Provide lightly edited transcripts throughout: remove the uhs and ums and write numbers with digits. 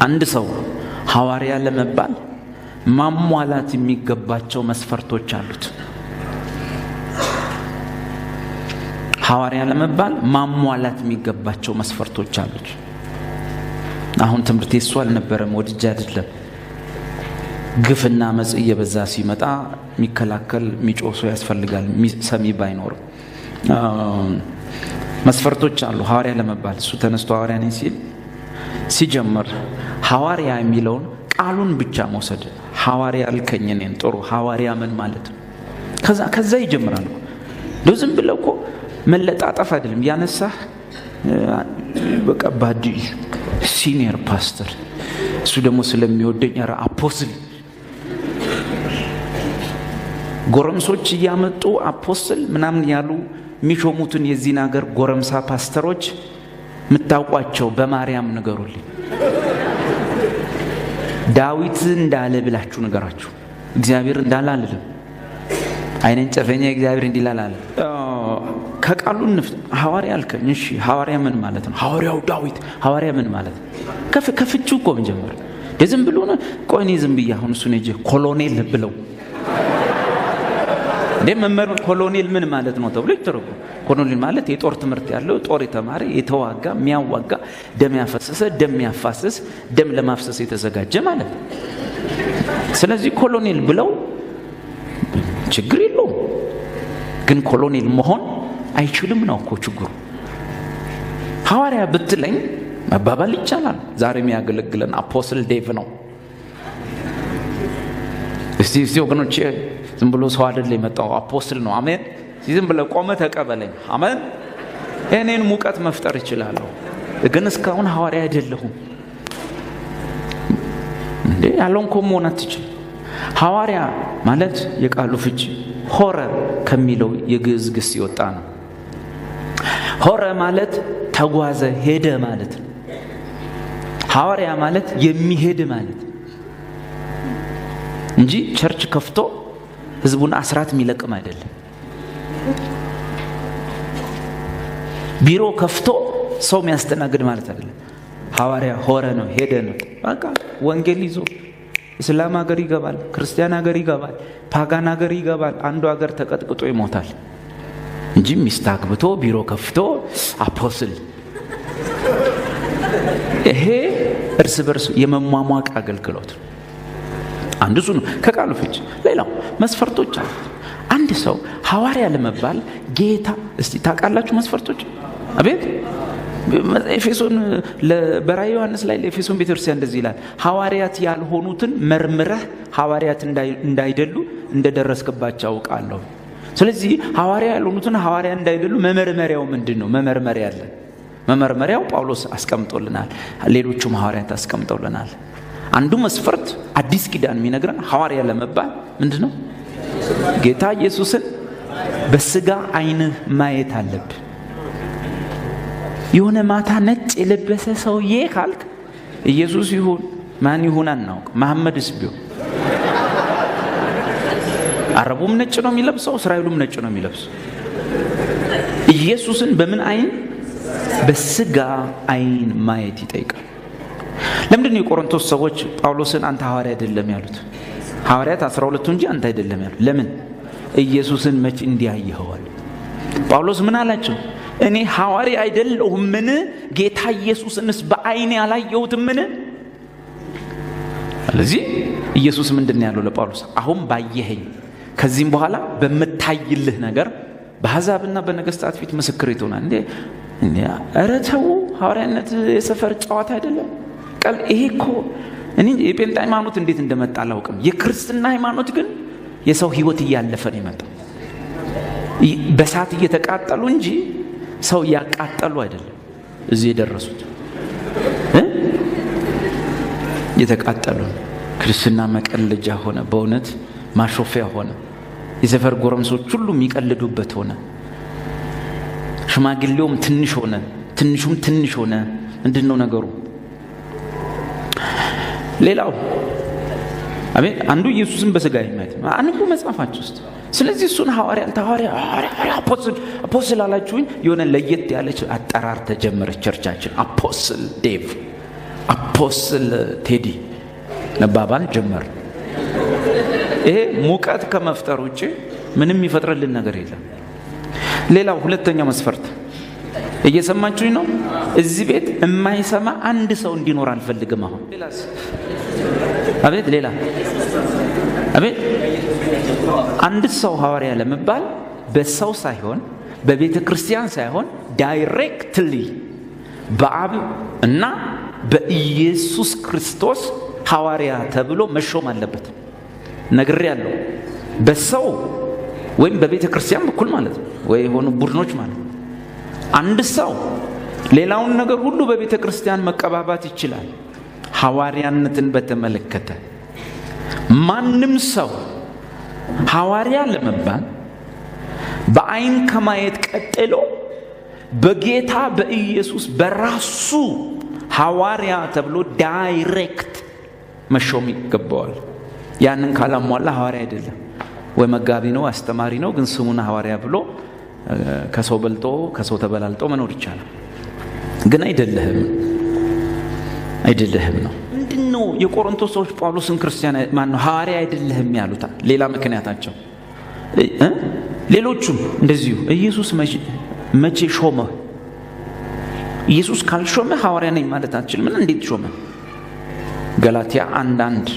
አንድ ሰው ሐዋርያ ለመባል ማሟላት የሚገባቸው መስፈርቶች አሉት። ሐዋርያ ለመባል ማሟላት የሚገባቸው መስፈርቶች አሉት። አሁን ትምህርቴ እሱ አልነበረም፣ ወድጄ አይደለም። ግፍና አመጽ እየበዛ ሲመጣ የሚከላከል የሚጮህ ሰው ያስፈልጋል፣ ሰሚ ባይኖርም። መስፈርቶች አሉ ሐዋርያ ለመባል። እሱ ተነስቶ ሐዋርያ ነኝ ሲል ሲጀምር ሐዋርያ የሚለውን ቃሉን ብቻ መውሰድ። ሐዋርያ አልከኝ እኔን፣ ጥሩ ሐዋርያ ምን ማለት ነው? ከዛ ይጀምራል። እንደው ዝም ብለው እኮ መለጣጠፍ አይደለም ያነሳህ። በቃ ባዲ senior pastor፣ እሱ ደግሞ ስለሚወደኝ ኧረ apostle፣ ጎረምሶች እያመጡ apostle ምናምን ያሉ የሚሾሙትን የዚህን ሀገር ጎረምሳ ፓስተሮች የምታውቋቸው በማርያም ንገሩልኝ። ዳዊት እንዳለ ብላችሁ ንገራችሁ። እግዚአብሔር እንዳለ አልልም። አይነን ጨፈኛ እግዚአብሔር እንዲላል አለ። ከቃሉ እንፍት። ሐዋርያ አልከኝ፣ እሺ ሐዋርያ ምን ማለት ነው? ሐዋርያው ዳዊት ሐዋርያ ምን ማለት ነው? ከፍቹ እኮ መጀመር ዝም ብሎ ነው። ቆይ እኔ ዝም ብዬ አሁን እሱን ሄጄ ኮሎኔል ብለው እንዴ መመር ኮሎኔል ምን ማለት ነው ተብሎ ይተረጎም። ኮሎኔል ማለት የጦር ትምህርት ያለው፣ ጦር የተማረ፣ የተዋጋ፣ የሚያዋጋ፣ ደም ያፈሰሰ፣ ደም ያፋስስ፣ ደም ለማፍሰስ የተዘጋጀ ማለት ነው። ስለዚህ ኮሎኔል ብለው ችግር የለውም። ግን ኮሎኔል መሆን አይችልም ነው እኮ ችግሩ። ሐዋርያ ብትለኝ መባባል ይቻላል። ዛሬ የሚያገለግለን apostle ዴቭ ነው። እስቲ እስቲ ወገኖቼ፣ ዝም ብሎ ሰው አይደል የመጣው፣ apostle ነው። አሜን። ዝም ብለህ ቆመ ተቀበለኝ። አሜን። እኔን ሙቀት መፍጠር እችላለሁ፣ ግን እስካሁን ሐዋርያ አይደለሁም። እንዴ ያለውን እኮ መሆን አትችልም። ሐዋርያ ማለት የቃሉ ፍቺ ሆረ ከሚለው የግዕዝ ግስ የወጣ ነው። ሆረ ማለት ተጓዘ፣ ሄደ ማለት ነው። ሐዋርያ ማለት የሚሄድ ማለት እንጂ church ከፍቶ ህዝቡን አስራት የሚለቅም አይደለም። ቢሮ ከፍቶ ሰው የሚያስተናግድ ማለት አይደለም። ሐዋርያ ሆረ ነው፣ ሄደ ነው። በቃ ወንጌል ይዞ እስላም ሀገር ይገባል፣ ክርስቲያን ሀገር ይገባል፣ pagan ሀገር ይገባል። አንዱ ሀገር ተቀጥቅጦ ይሞታል እንጂ ሚስት አግብቶ ቢሮ ከፍቶ apostle፣ ይሄ እርስ በርስ የመሟሟቅ አገልግሎት ነው። አንዱ እሱ ነው ከቃሉ ፍች። ሌላው መስፈርቶች አሉት። አንድ ሰው ሐዋርያ ለመባል ጌታ እስቲ ታውቃላችሁ መስፈርቶች? አቤት፣ ኤፌሶን በራእየ ዮሐንስ ላይ ለኤፌሶን ቤተክርስቲያን እንደዚህ ይላል፣ ሐዋርያት ያልሆኑትን መርምረህ ሐዋርያት እንዳይደሉ እንደደረስክባቸው አውቃለሁ። ስለዚህ ሐዋርያ ያልሆኑትን ሐዋርያ እንዳይደሉ መመርመሪያው ምንድን ነው? መመርመሪያ አለ። መመርመሪያው ጳውሎስ አስቀምጦልናል፣ ሌሎቹም ሐዋርያት አስቀምጠውልናል። አንዱ መስፈርት አዲስ ኪዳን የሚነግረን ሐዋርያ ለመባል ምንድን ነው? ጌታ ኢየሱስን በስጋ ዓይንህ ማየት አለብህ። የሆነ ማታ ነጭ የለበሰ ሰውዬ ካልክ ኢየሱስ ይሁን ማን ይሁን አናውቅ። መሐመድስ ቢሆን አረቡም ነጭ ነው የሚለብሰው፣ እስራኤሉም ነጭ ነው የሚለብሰው። ኢየሱስን በምን ዓይን? በስጋ ዓይን ማየት ይጠይቃል። ለምንድን ነው የቆሮንቶስ ሰዎች ጳውሎስን አንተ ሐዋርያ አይደለም ያሉት? ሐዋርያት 12ቱ እንጂ አንተ አይደለም ያሉት። ለምን? ኢየሱስን መች እንዲያየኸዋል? ጳውሎስ ምን አላቸው? እኔ ሐዋርያ አይደለሁምን? ጌታ ኢየሱስንስ በዓይኔ አላየሁትምን? ስለዚህ ኢየሱስ ምንድን ነው ያለው ለጳውሎስ? አሁን ባየኸኝ ከዚህም በኋላ በምታይልህ ነገር በአሕዛብና በነገስታት ፊት ምስክር ትሆናለህ። እንዴ ኧረ ተው፣ ሐዋርያነት የሰፈር ጨዋታ አይደለም። ቃል ይሄ እኮ እኔ የጴንጤ ሃይማኖት እንዴት እንደመጣ አላውቅም። የክርስትና ሃይማኖት ግን የሰው ሕይወት እያለፈ ነው የመጣው። በእሳት እየተቃጠሉ እንጂ ሰው እያቃጠሉ አይደለም እዚህ የደረሱት፣ እየተቃጠሉ። ክርስትና መቀለጃ ሆነ፣ በእውነት ማሾፊያ ሆነ። የሰፈር ጎረምሶች ሁሉ የሚቀልዱበት ሆነ። ሽማግሌውም ትንሽ ሆነ፣ ትንሹም ትንሽ ሆነ። ምንድን ነው ነገሩ? ሌላው አሜን፣ አንዱ ኢየሱስን በስጋ ማየት አንዱ መጽሐፋችሁ ውስጥ። ስለዚህ እሱን ሐዋርያ ሐዋርያ ሐዋርያ apostle apostle አላችሁኝ። የሆነ ለየት ያለች አጠራር ተጀመረች church ኣችን። Apostle ዴቭ፣ apostle። Apostle ቴዲ መባባል ጀመር። ይሄ ሙቀት ከመፍጠር ውጭ ምንም የሚፈጥርልን ነገር የለም። ሌላው ሁለተኛው መስፈርት፣ እየሰማችሁኝ ነው? እዚህ ቤት የማይሰማ አንድ ሰው እንዲኖር አልፈልግም። አሁን አቤት፣ ሌላ አቤት። አንድ ሰው ሐዋርያ ለመባል በሰው ሳይሆን፣ በቤተ ክርስቲያን ሳይሆን፣ directly በአብ እና በኢየሱስ ክርስቶስ ሐዋርያ ተብሎ መሾም አለበት። ነግሬያለሁ። በሰው ወይም በቤተ ክርስቲያን በኩል ማለት ነው፣ ወይ የሆኑ ቡድኖች ማለት ነው። አንድ ሰው ሌላውን ነገር ሁሉ በቤተ ክርስቲያን መቀባባት ይችላል። ሐዋርያነትን በተመለከተ ማንም ሰው ሐዋርያ ለመባል በአይን ከማየት ቀጥሎ በጌታ በኢየሱስ በራሱ ሐዋርያ ተብሎ direct መሾም ይገባዋል። ያንን ካላሟላ ሐዋርያ አይደለም። ወይ መጋቢ ነው፣ አስተማሪ ነው፣ ግን ስሙን ሐዋርያ ብሎ ከሰው በልጦ ከሰው ተበላልጦ መኖር ይቻላል። ግን አይደለህም፣ አይደለህም ነው። ምንድን ነው የቆሮንቶስ ሰዎች ጳውሎስን ክርስቲያን ማን ነው ሐዋርያ አይደለህም ያሉት? ሌላ ምክንያታቸው፣ ሌሎቹም እንደዚሁ፣ ኢየሱስ መቼ ሾመ? ኢየሱስ ካልሾመ ሐዋርያ ነኝ ማለት አትችልም። ምን እንዴት ሾመ? ገላትያ 1:1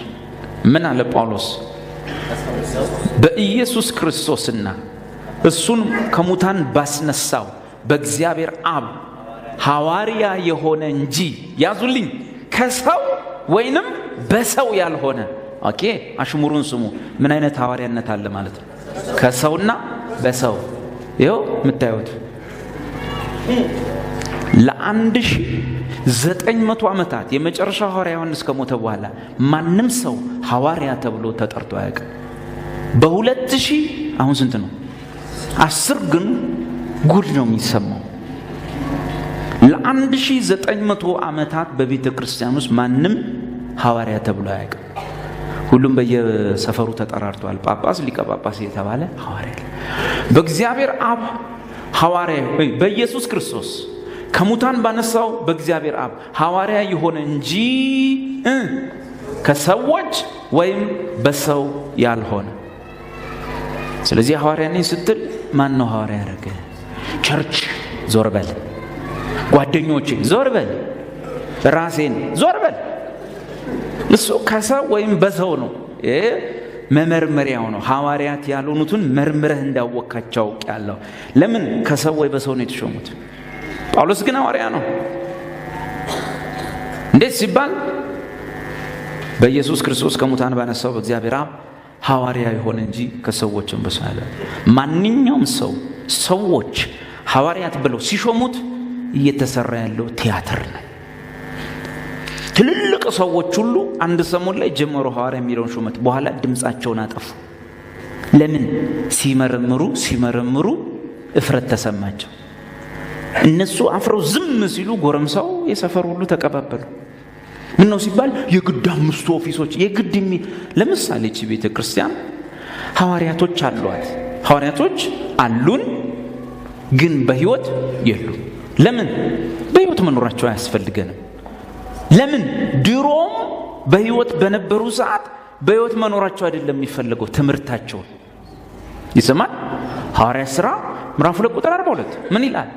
ምን አለ ጳውሎስ? በኢየሱስ ክርስቶስና እሱን ከሙታን ባስነሳው በእግዚአብሔር አብ ሐዋርያ የሆነ እንጂ፣ ያዙልኝ፣ ከሰው ወይንም በሰው ያልሆነ። Okay፣ አሽሙሩን ስሙ። ምን አይነት ሐዋርያነት አለ ማለት ነው? ከሰውና በሰው። ይኸው የምታዩት ለ1900 ዓመታት የመጨረሻው ሐዋርያ ዮሐንስ ከሞተ በኋላ ማንም ሰው ሐዋርያ ተብሎ ተጠርቶ አያውቅም። በ2000 አሁን ስንት ነው? 10 ግን ጉድ ነው የሚሰማው። ለ1900 ዓመታት በቤተ ክርስቲያን ውስጥ ማንም ሐዋርያ ተብሎ አያውቅም። ሁሉም በየሰፈሩ ተጠራርተዋል። ጳጳስ፣ ሊቀ ጳጳስ የተባለ ሐዋርያ፣ በእግዚአብሔር አብ ሐዋርያ፣ በኢየሱስ ክርስቶስ ከሙታን ባነሳው በእግዚአብሔር አብ ሐዋርያ የሆነ እንጂ ከሰዎች ወይም በሰው ያልሆነ። ስለዚህ ሐዋርያ ነኝ ስትል ማን ነው ሐዋርያ ያደረገ? Church ዞር በል፣ ጓደኞቼ ዞር በል፣ ራሴን ዞር በል። እሱ ከሰው ወይም በሰው ነው። መመርመሪያው ነው። ሐዋርያት ያልሆኑትን መርምረህ እንዳወካቸው አውቄአለሁ። ለምን? ከሰው ወይ በሰው ነው የተሾሙት። ጳውሎስ ግን ሐዋርያ ነው። እንዴት ሲባል በኢየሱስ ክርስቶስ ከሙታን ባነሳው በእግዚአብሔር አብ ሐዋርያ የሆነ እንጂ ከሰዎችም በሰው ያለ። ማንኛውም ሰው ሰዎች ሐዋርያት ብለው ሲሾሙት እየተሰራ ያለው ቲያትር ነው። ትልልቅ ሰዎች ሁሉ አንድ ሰሞን ላይ ጀመሩ ሐዋርያ የሚለውን ሹመት፣ በኋላ ድምፃቸውን አጠፉ። ለምን? ሲመረምሩ ሲመረምሩ እፍረት ተሰማቸው። እነሱ አፍረው ዝም ሲሉ ጎረምሳው የሰፈር ሁሉ ተቀባበሉ። ምን ነው ሲባል የግድ አምስቱ office ኦች የግድ የሚ ለምሳሌ እቺ ቤተ ክርስቲያን ሐዋርያቶች አሏት። ሐዋርያቶች አሉን፣ ግን በሕይወት የሉም። ለምን? በሕይወት መኖራቸው አያስፈልገንም። ለምን? ድሮም በሕይወት በነበሩ ሰዓት በሕይወት መኖራቸው አይደለም የሚፈለገው፣ ትምህርታቸውን ይሰማል። ሐዋርያት ሥራ ምዕራፍ 2 ቁጥር 42 ምን ይላል?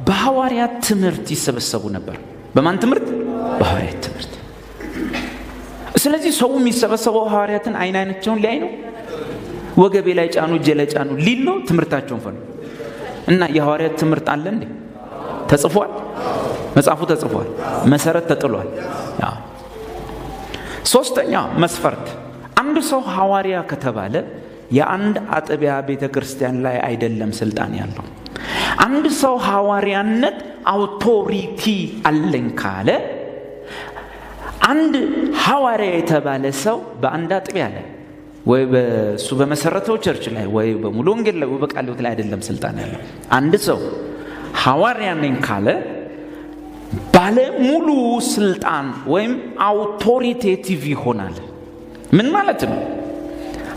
በሐዋርያት ትምህርት ይሰበሰቡ ነበር። በማን ትምህርት? በሐዋርያት ትምህርት። ስለዚህ ሰው የሚሰበሰበው ሐዋርያትን አይን አይናቸውን ሊያይ ነው። ወገቤ ላይ ጫኑ፣ እጄ ላይ ጫኑ ሊል ነው። ትምህርታቸውን ፈሉ እና የሐዋርያት ትምህርት አለ እንዴ? ተጽፏል። መጽሐፉ ተጽፏል። መሰረት ተጥሏል። ሶስተኛ መስፈርት፣ አንድ ሰው ሐዋርያ ከተባለ የአንድ አጥቢያ ቤተ ክርስቲያን ላይ አይደለም ስልጣን ያለው። አንድ ሰው ሐዋርያነት authority አለኝ ካለ አንድ ሐዋርያ የተባለ ሰው በአንድ አጥቢያ ላይ ወይ በሱ በመሰረተው church ላይ ወይ በሙሉ ወንጌል ላይ ወይ በቃለ ሕይወት ላይ አይደለም ስልጣን ያለው። አንድ ሰው ሐዋርያ ነኝ ካለ ባለ ሙሉ ስልጣን ወይም authoritative ይሆናል። ምን ማለት ነው?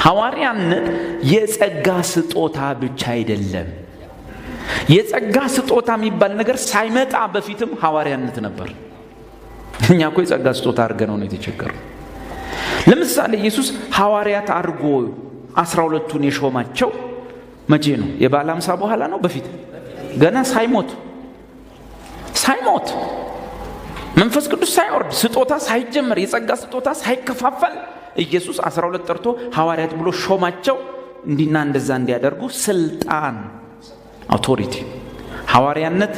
ሐዋርያነት የጸጋ ስጦታ ብቻ አይደለም። የጸጋ ስጦታ የሚባል ነገር ሳይመጣ በፊትም ሐዋርያነት ነበር። እኛ እኮ የጸጋ ስጦታ አድርገነው ነው የተቸገረው። ለምሳሌ ኢየሱስ ሐዋርያት አድርጎ 12ቱን የሾማቸው መቼ ነው? የበዓለ ሃምሳ በኋላ ነው? በፊት ገና ሳይሞት መንፈስ ቅዱስ ሳይወርድ ስጦታ ሳይጀመር የጸጋ ስጦታ ሳይከፋፈል ኢየሱስ 12 ጠርቶ ሐዋርያት ብሎ ሾማቸው። እንዲና እንደዛ እንዲያደርጉ ስልጣን authority። ሐዋርያነት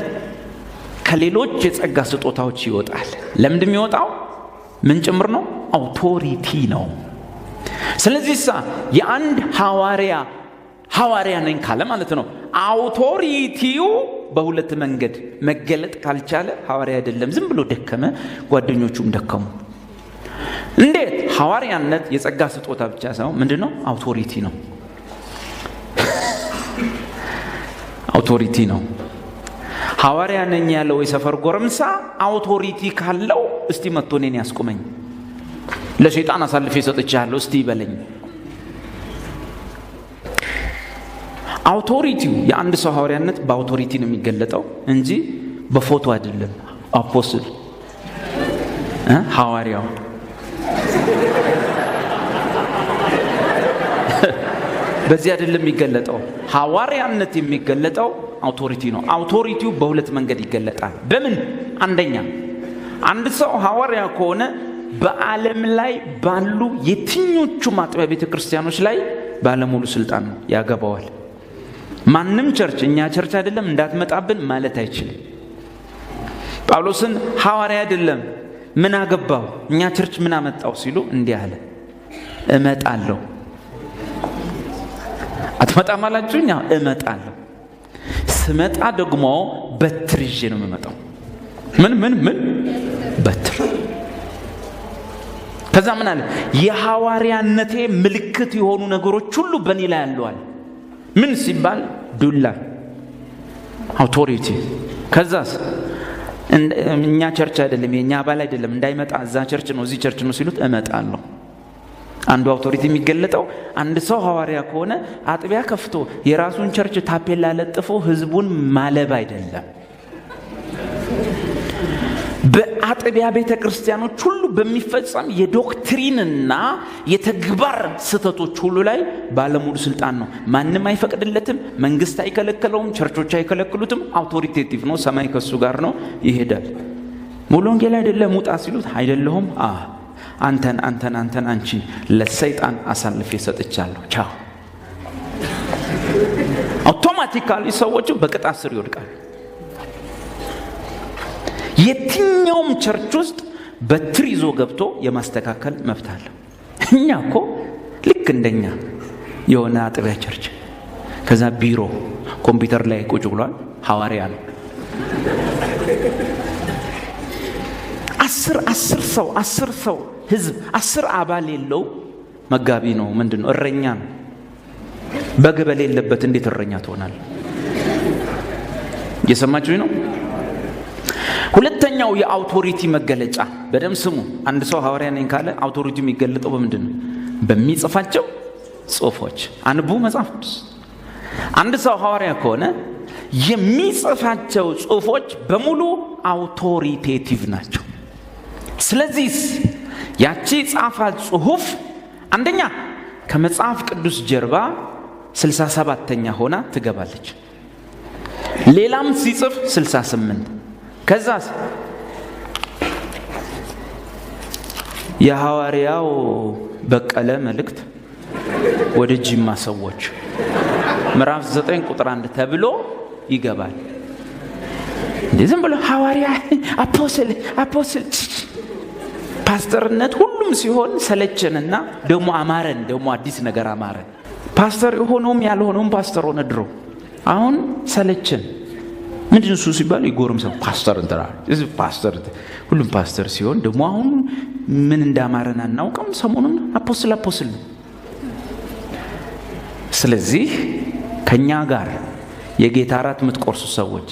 ከሌሎች የጸጋ ስጦታዎች ይወጣል። ለምንድን የሚወጣው? ምን ጭምር ነው? Authority ነው። ስለዚህ የአንድ ሐዋርያ ሐዋርያ ነኝ ካለ ማለት ነው authority ው በሁለት መንገድ መገለጥ ካልቻለ ሐዋርያ አይደለም። ዝም ብሎ ደከመ፣ ጓደኞቹም ደከሙ። እንዴት? ሐዋርያነት የጸጋ ስጦታ ብቻ ሳይሆን ምንድነው? Authority ነው። Authority ነው። ሐዋርያ ነኝ ያለው የሰፈር ጎረምሳ authority ካለው እስቲ መጥቶ እኔን ያስቆመኝ፣ ለሰይጣን አሳልፌ ሰጥቻለሁ እስቲ ይበለኝ። Authority ው የአንድ ሰው ሐዋርያነት በ authority ነው የሚገለጠው እንጂ በፎቶ አይደለም። Apostle ሐዋርያው በዚህ አይደለም የሚገለጠው። ሐዋርያነት የሚገለጠው authority ነው። Authority ው በሁለት መንገድ ይገለጣል። በምን? አንደኛ አንድ ሰው ሐዋርያ ከሆነ በዓለም ላይ ባሉ የትኞቹም አጥቢያ ቤተክርስቲያኖች ላይ ባለሙሉ ስልጣን ነው፣ ያገባዋል። ማንም church እኛ church አይደለም እንዳትመጣብን ማለት አይችልም። ጳውሎስን ሐዋርያ አይደለም ምን አገባው እኛ church ምን አመጣው ሲሉ እንዲህ አለ፣ እመጣለሁ። አትመጣም አላችሁኝ? እመጣለሁ። ስመጣ ደግሞ በትር ይዤ ነው የምመጣው። ምን ምን ምን በትር። ከዛ ምን አለ? የሐዋርያነቴ ምልክት የሆኑ ነገሮች ሁሉ በእኔ ላይ አለዋል። ምን ሲባል ዱላ፣ authority። ከዛስ እኛ church አይደለም የኛ አባል አይደለም እንዳይመጣ እዛ church ነው እዚህ church ነው ሲሉት እመጣለሁ። አንዱ authority የሚገለጠው አንድ ሰው ሐዋርያ ከሆነ አጥቢያ ከፍቶ የራሱን church ታፔላ ለጥፎ ህዝቡን ማለብ አይደለም። በአጥቢያ ቤተ ክርስቲያኖች ሁሉ በሚፈጸም የ doctrine ና የተግባር ስህተቶች ሁሉ ላይ ባለሙሉ ስልጣን ነው። ማንም አይፈቅድለትም፣ መንግስት አይከለከለውም፣ ቸርቾች አይከለክሉትም። Authoritative ነው። ሰማይ ከሱ ጋር ነው፣ ይሄዳል። ሙሉ ወንጌል አይደለም ውጣ ሲሉት አይደለሁም፣ አንተን አንተን አንተን አንቺን ለሰይጣን አሳልፌ ሰጥቻለሁ፣ ቻው። Automatically ሰዎቹ በቅጣት ስር ይወድቃሉ። የትኛውም church ውስጥ በትር ይዞ ገብቶ የማስተካከል መብት አለው። እኛ እኮ ልክ እንደኛ የሆነ አጥቢያ church ከዛ ቢሮ ኮምፒውተር ላይ ቁጭ ብሏል፣ ሐዋርያ ነው። 10 ሰው 10 ሰው ህዝብ 10 አባል የለው መጋቢ ነው፣ ምንድነው? እረኛ ነው። በግ በሌለበት እንዴት እረኛ ትሆናለህ? እየሰማችሁኝ ነው? ሁለተኛው የ authority መገለጫ በደም ስሙ። አንድ ሰው ሐዋርያ ነኝ ካለ authority የሚገለጠው በምንድን ነው? በሚጽፋቸው ጽሁፎች። አንቡ መጽሐፍ ቅዱስ። አንድ ሰው ሐዋርያ ከሆነ የሚጽፋቸው ጽሁፎች በሙሉ authoritative ናቸው። ስለዚህ ያቺ ጻፋት ጽሁፍ አንደኛ ከመጽሐፍ ቅዱስ ጀርባ 67ኛ ሆና ትገባለች። ሌላም ሲጽፍ 68። ከዛስ የሐዋርያው በቀለ መልእክት ወደ ጅማ ሰዎች ምዕራፍ 9 ቁጥር 1 ተብሎ ይገባል። እንዴ ዝም ብሎ ሐዋርያ apostle apostle ፓስተርነት ሁሉም ሲሆን ሰለቸንና ደግሞ አማረን፣ ደግሞ አዲስ ነገር አማረን። ፓስተር የሆነውም ያልሆነውም ፓስተር ሆነ ድሮ፣ አሁን ሰለቸን። ምንድን እሱ ሲባል ይጎርም ሰው ፓስተር እንትና እዚህ ፓስተር፣ ሁሉም ፓስተር ሲሆን ደግሞ አሁን ምን እንዳማረን አናውቅም። ሰሞኑን apostle apostle ነው። ስለዚህ ከኛ ጋር የጌታ እራት የምትቆርሱ ሰዎች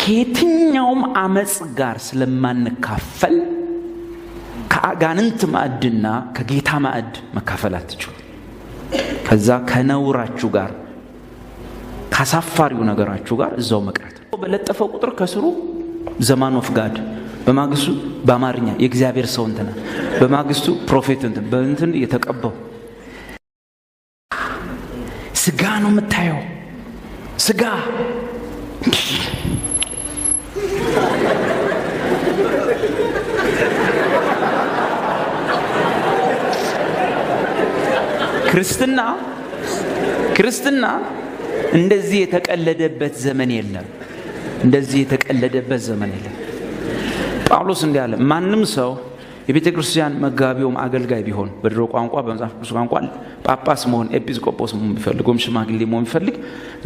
ከየትኛውም አመጽ ጋር ስለማንካፈል ከአጋንንት ማዕድና ከጌታ ማዕድ መካፈል አትችሉ። ከዛ ከነውራችሁ ጋር ካሳፋሪው ነገራችሁ ጋር እዛው መቅረት። በለጠፈው ቁጥር ከስሩ the man of God በማግስቱ በአማርኛ የእግዚአብሔር ሰው እንትና፣ በማግስቱ prophet እንትን በእንትን የተቀባው ስጋ ነው የምታየው። ስጋ ክርስትና ክርስትና እንደዚህ የተቀለደበት ዘመን የለም። እንደዚህ የተቀለደበት ዘመን የለም። ጳውሎስ እንዲህ አለ፣ ማንም ሰው የቤተ ክርስቲያን መጋቢውም አገልጋይ ቢሆን፣ በድሮ ቋንቋ በመጽሐፍ ቅዱስ ቋንቋ ጳጳስ መሆን ኤጲስቆጶስ መሆን ቢፈልግ ወይም ሽማግሌ መሆን ቢፈልግ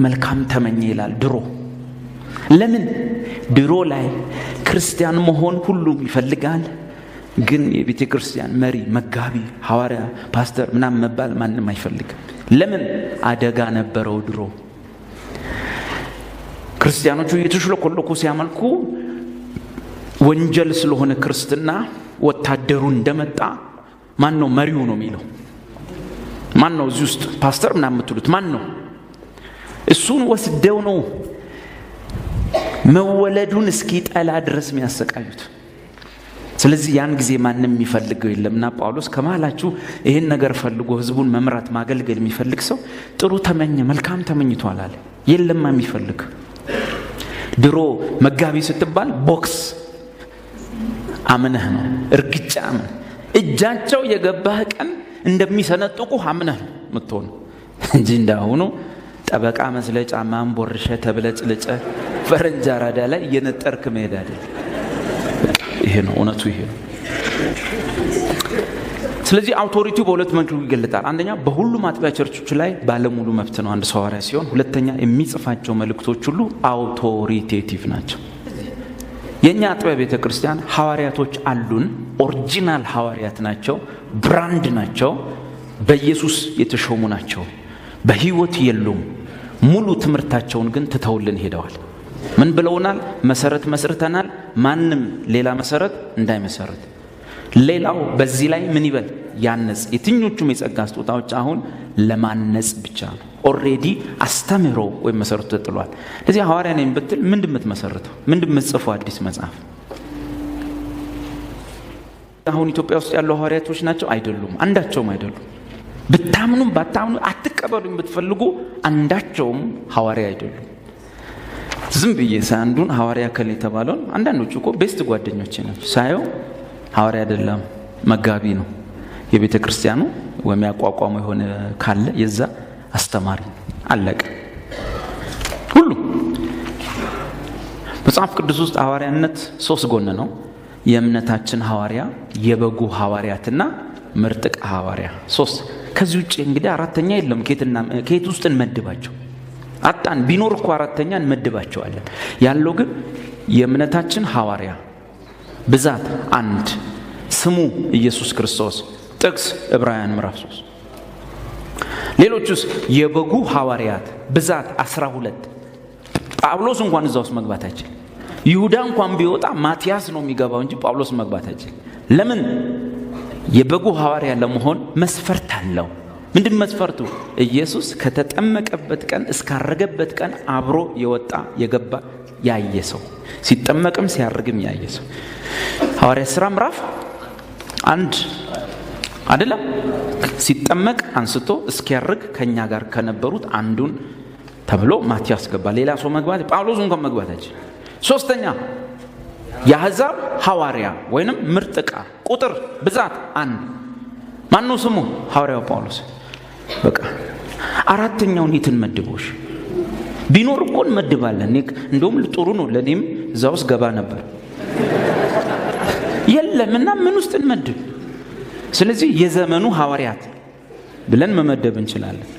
መልካም ተመኘ ይላል። ድሮ ለምን ድሮ ላይ ክርስቲያን መሆን ሁሉም ይፈልጋል፣ ግን የቤተ ክርስቲያን መሪ መጋቢ ሐዋርያ ፓስተር ምናምን መባል ማንም አይፈልግም። ለምን? አደጋ ነበረው። ድሮ ክርስቲያኖቹ እየተሽለኮለኩ ሲያመልኩ ወንጀል ስለሆነ ክርስትና ወታደሩ እንደመጣ ማን ነው መሪው ነው የሚለው? ማን ነው እዚህ ውስጥ ፓስተር ምናምን የምትሉት ማን ነው? እሱን ወስደው ነው መወለዱን እስኪጠላ ድረስ የሚያሰቃዩት። ስለዚህ ያን ጊዜ ማንም የሚፈልገው የለምና ጳውሎስ ከመሃላችሁ ይህን ነገር ፈልጎ ህዝቡን መምራት ማገልገል የሚፈልግ ሰው ጥሩ ተመኘ፣ መልካም ተመኝቷል አለ። የለማ የሚፈልግ። ድሮ መጋቢ ስትባል ቦክስ አምነህ ነው፣ እርግጫ አምነህ፣ እጃቸው የገባህ ቀን እንደሚሰነጥቁ አምነህ ነው የምትሆነው እንጂ እንዳሁኑ ጠበቃ መስለ ጫማህን ቦርሸህ ተብለጭልጨ ፈረንጅ አራዳ ላይ እየነጠርክ መሄድ አይደለም። ይሄ ነው እውነቱ፣ ይሄ ነው። ስለዚህ authority ው በሁለት መልኩ ይገለጣል። አንደኛ በሁሉም አጥቢያ ቸርቾች ላይ ባለሙሉ መብት ነው አንድ ሰው ሐዋርያ ሲሆን፣ ሁለተኛ የሚጽፋቸው መልእክቶች ሁሉ authoritative ናቸው። የእኛ አጥቢያ ቤተ ክርስቲያን ሐዋርያቶች አሉን። Original ሐዋርያት ናቸው፣ brand ናቸው፣ በኢየሱስ የተሾሙ ናቸው። በህይወት የሉም። ሙሉ ትምህርታቸውን ግን ትተውልን ሄደዋል። ምን ብለውናል? መሰረት መስርተናል፣ ማንም ሌላ መሰረት እንዳይመሰርት። ሌላው በዚህ ላይ ምን ይበል? ያነጽ። የትኞቹም የጸጋ ስጦታዎች አሁን ለማነጽ ብቻ ነው። Already አስተምህሮ ወይም መሰረቱ ተጥሏል። ለዚህ ሐዋርያ ነኝ ብትል ምንድን የምትመሰርተው? ምንድን የምትጽፈው አዲስ መጽሐፍ? አሁን ኢትዮጵያ ውስጥ ያሉ ሐዋርያቶች ናቸው? አይደሉም። አንዳቸውም አይደሉም። ብታምኑም ባታምኑ አትቀበሉም ብትፈልጉ አንዳቸውም ሐዋርያ አይደሉም። ዝም ብዬ አንዱን ሐዋርያ ከል የተባለውን አንዳንዶቹ እኮ best ጓደኞቼ ናቸው። ሳየው ሐዋርያ አይደለም መጋቢ ነው። የቤተ ክርስቲያኑ ወይም ያቋቋመው የሆነ ካለ የዛ አስተማሪ አለቀ። ሁሉ መጽሐፍ ቅዱስ ውስጥ ሐዋርያነት ሶስት ጎን ነው። የእምነታችን ሐዋርያ፣ የበጉ ሐዋርያትና ምርጥ ዕቃ ሐዋርያ ሶስት። ከዚህ ውጭ እንግዲህ አራተኛ የለም። ከየት ውስጥ እንመድባቸው? አጣን። ቢኖር እኮ አራተኛ እንመድባቸዋለን። ያለው ግን የእምነታችን ሐዋርያ ብዛት አንድ፣ ስሙ ኢየሱስ ክርስቶስ፣ ጥቅስ ዕብራውያን ምዕራፍ 3። ሌሎቹስ የበጉ ሐዋርያት ብዛት 12። ጳውሎስ እንኳን እዛ ውስጥ መግባት አይችል። ይሁዳ እንኳን ቢወጣ ማቲያስ ነው የሚገባው እንጂ ጳውሎስ መግባት አይችል። ለምን? የበጉ ሐዋርያ ለመሆን መስፈርት አለው። ምንድን መስፈርቱ? ኢየሱስ ከተጠመቀበት ቀን እስካረገበት ቀን አብሮ የወጣ የገባ ያየ ሰው፣ ሲጠመቅም ሲያርግም ያየ ሰው። ሐዋርያት ሥራ ምዕራፍ 1 አይደለም? ሲጠመቅ አንስቶ እስኪያርግ ከኛ ጋር ከነበሩት አንዱን ተብሎ ማቲያስ ገባ። ሌላ ሰው መግባት ጳውሎስ እንኳን መግባት አይችልም። ሶስተኛ የአሕዛብ ሐዋርያ ወይንም ምርጥ ዕቃ ቁጥር ብዛት 1። ማነው ስሙ? ሐዋርያው ጳውሎስ። በቃ አራተኛውን የት እንመድቦሽ? ቢኖር እኮ እንመድባለን። እንደውም ጥሩ ነው፣ ለኔም እዛ ውስጥ ገባ ነበር። የለም እና ምን ውስጥ እንመድብ? ስለዚህ የዘመኑ ሐዋርያት ብለን መመደብ እንችላለን።